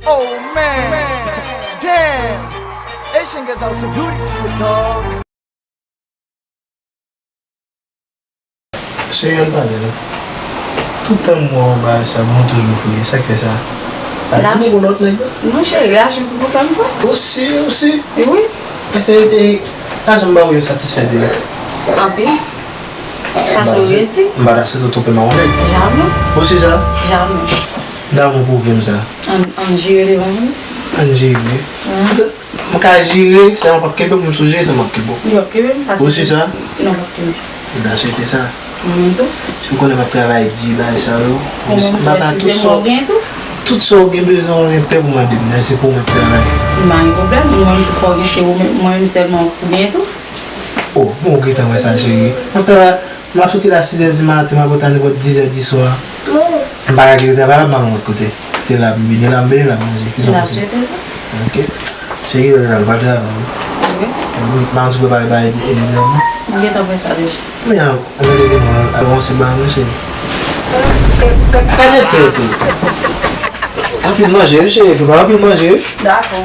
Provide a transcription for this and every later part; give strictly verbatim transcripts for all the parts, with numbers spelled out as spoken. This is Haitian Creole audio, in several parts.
Oh man, damn, Asian girls are so beautiful, dog. Cheri, ann pale non. Tout tan m wè w bagay sa, mwen toujou fouye. Sa k fè sa? Pa di m ou gon lòt nèg non. Non, cheri, lajan pou fè m fè. Ou si, ou si? Wi. Èske te lajan m ba ou yo satisfè de ou? Anpil. Paske ou redi. M pa ta swete w twonpe m ak yon nèg. Jamè. Ou si sa? Jamè. Damou pwouve m sa. Ann, ann jire devan moun. Ann jire. Mwen ka jire, sèlman p ap kenbe pou m sou jire, sèlman p ap kenbe w. Li p ap kenbe m, paske... Ou si sa? Non, p ap kenbe. M ta swete sa. Mwen menm tou. Si w konnen m ap travay di bagay sa yo, m pa ka tout sa w gen tou. Tout sa w gen bezwen, w gen pè pou mande m, men se pou mwen ap travay. M pa gen pwoblèm, mwen menm tou fò w gen, se ou menm, mwen menm sèlman ou gen tou. Oh, bon, ou gentan wè sa, cheri. M ap travay, m ap soti la sizè di maten, m ap rantre a nenpòt dizè di swa. M pa ka kite travay la, m pa nan lòt kote. Se la m vini, la m benyen, la m manje. Kisa w panse? Ok. Cheri, lè la, m pral travay wi. M pa ann sou prepare bagay, e, e, non. M gentan fè sa deja. Men, an, an, leve mwen, al ranse bagay mwen, cheri. Ka, ka, ka, ka gen tèt ou. Anpil manje wi, cheri, fè pa anpil manje wi. Dakò.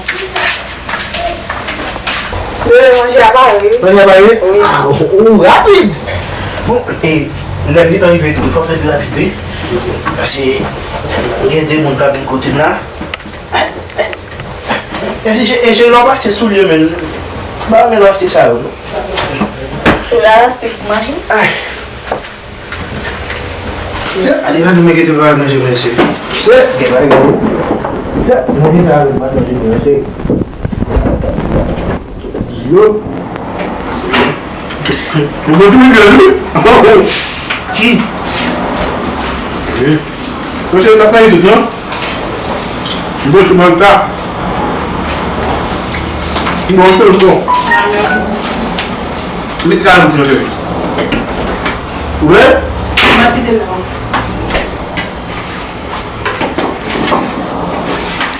Bebe, manje a pare wi. Manje a pare? Wi. Ah, ou, ou rapid. Bon, e, lè m gentan rive tou, fò m fè pi rapid wi. Paske gen de moun k ap vin kote m la. E, e, e, e, lè w achte soulye, men. Ba, men w achte sa yo non. Soulye a raste pou manje. Ay. Se, ale, ann mwen gete pa manje mwen, se. Se, gen pa gen. Se, se manje sa, mwen manje mwen, se. Yo. Mwen tou gen, wi. Wi. Mwen se ta fè tout, non? Mwen se mwen ta. Mwen se bon. Mwen ti ka yon ti manje. Ou vle? Mwen kite l la.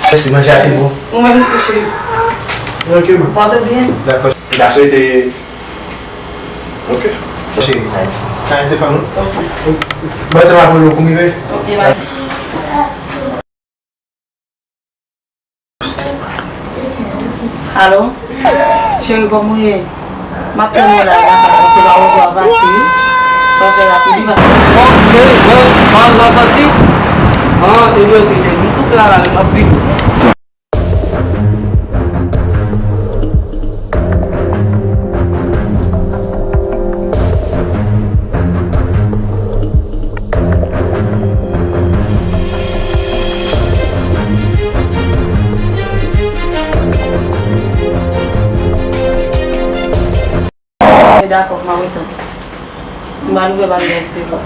Mèsi, manje a te bon. Ou menm tou, cheri. Ok, man. Pòte w byen. Dakò. M ta swete. Ok. Cheri. Sa rete fanm ou? Ok. Bon, se pa pou nou pou m rive. Ok, bye. Alo? Cheri, kòman w ye? M ap tann ou la, la, se pa rezo a pati wi. Fò w fè rapid wi, pa. Bon, cheri, bon, bon, nou sòti. An, te dwe, te dwe, m tou klè la, m ap vini. Dakò, m a retann. M a louvri bagay te bon.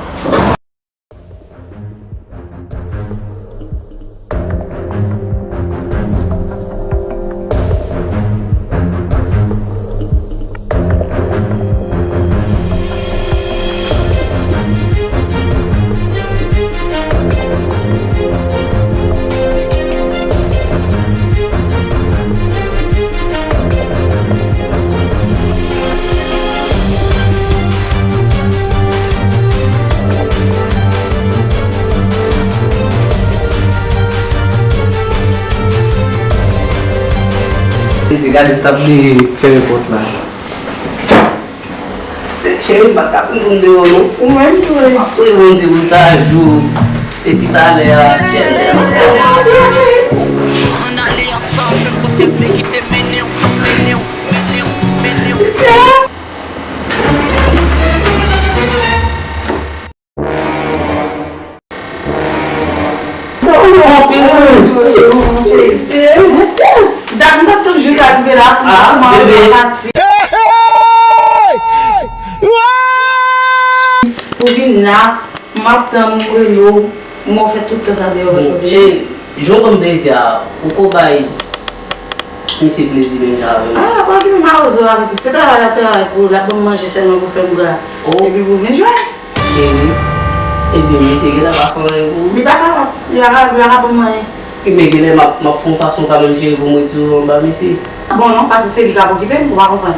Mesye, gade, m t ap bliye fèmen pòt la. Se cheri, m pa t ka tann pou m deyò non. Ou menm tou wi. M ap priye Bondye pou l ta jou. Epi talè a, cheri. Ann ale ansanm, fè m konfyans, men kite m mennen w, mennen w, mennen w, mennen w. Dat m t ap tann jou sa rive la pou m kòmanse pati. Pou vin la, m ap tann ou rele w, m wè w fè tout tan sa deyò. Bon, cheri, jan w konn plezi a, ou ko bay misye plezi menm jan avè m. Ah, pa okipe mawozo avèk li. Se travay l ap travay pou l ap ban m manje sèlman pou fè m gra. Oh. Epi pou vin jwenn. Cheri, ebyen, misye genlè pa fè anyen pou ou. Li pa kapab. Li pa kapab, li pa ka ban m anyen. Ebyen, genlè m ap, m ap fè yon fason kanmenm, cheri, pou m retire w anba misye. Bon, non, paske se li k ap okipe m, ou pa konprann.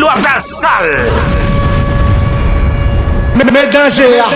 dlo a pral sal. Men, men danje a.